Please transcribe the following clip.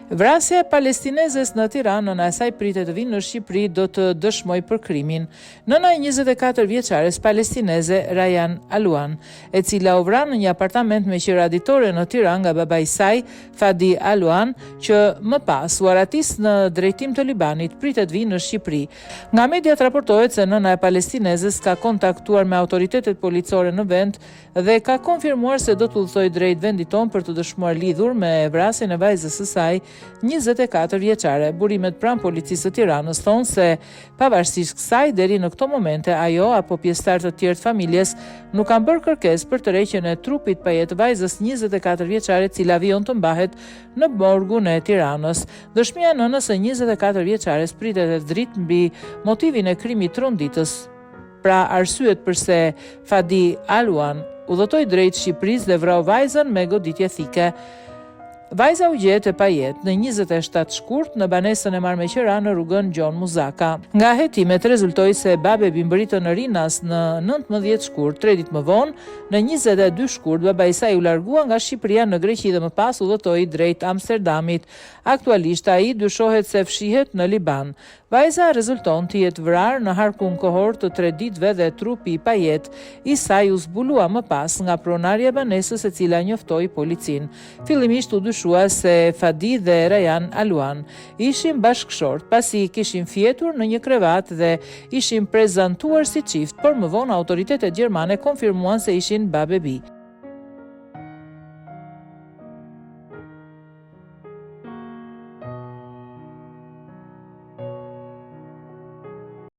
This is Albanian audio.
Vrasja e palestinezes në Tiranë, nëna e saj pritet të vijë në Shqipëri, do të dëshmojë për krimin. Nëna e 24 vjeçares palestineze Rayan Alwan, e cila u vra në një apartament me qira ditore në Tiranë nga babai i saj, Fadi Alwan, që më pas u arratis në drejtim të Libanit, pritet të vijë në Shqipëri. Nga mediat raportohet se nëna e palestinezes ka kontaktuar me autoritetet policore në vend dhe ka konfirmuar se do të udhëtojë drejt vendit tonë për të dëshmuar lidhur me vrasjen e vajzës së saj 24 vjeçare. Burimet pranë policisë së Tiranës thonë se pavarësisht kësaj deri në këto momente ajo apo pjesëtarë të tjerë të familjes nuk kanë bërë kërkesë për tërheqjen e trupit pa jetë të vajzës 24 vjeçare e cila vijon të mbahet në morgun e Tiranës. Dëshmia e nënës së 24 vjeçares pritet të hedhë dritë mbi motivin e krimit tronditës. Pra arsyet përse Fadi Alwan udhëtoi drejt Shqipërisë dhe vrau vajzën me goditje thike. Vajza u gjet e pajetë në 27 shkurt në banesën e marrë me qera në rrugën Gjon Muzaka. Nga hetimet rezultoi se babë e bir mbërritën në Rinas në 19 shkurt, tre ditë më vonë, në 22 shkurt babai i saj u largua nga Shqipëria në Greqi dhe më pas udhëtoi drejt Amsterdamit. Aktualisht ai dyshohet se fshihet në Liban. Vajza rezulton të jetë vrarë në harkun kohor të tre ditëve dhe trupi i pajetë i saj u zbulua më pas nga pronarja e banesës e cila njoftoi policinë. Fillimisht u dyshua se Fadi dhe Rayan Alwan ishin bashkëshortë, pasi kishin fjetur në një krevat dhe ishin prezantuar si çift, por më vonë autoritetet gjermane konfirmuan se ishin babë e bijë.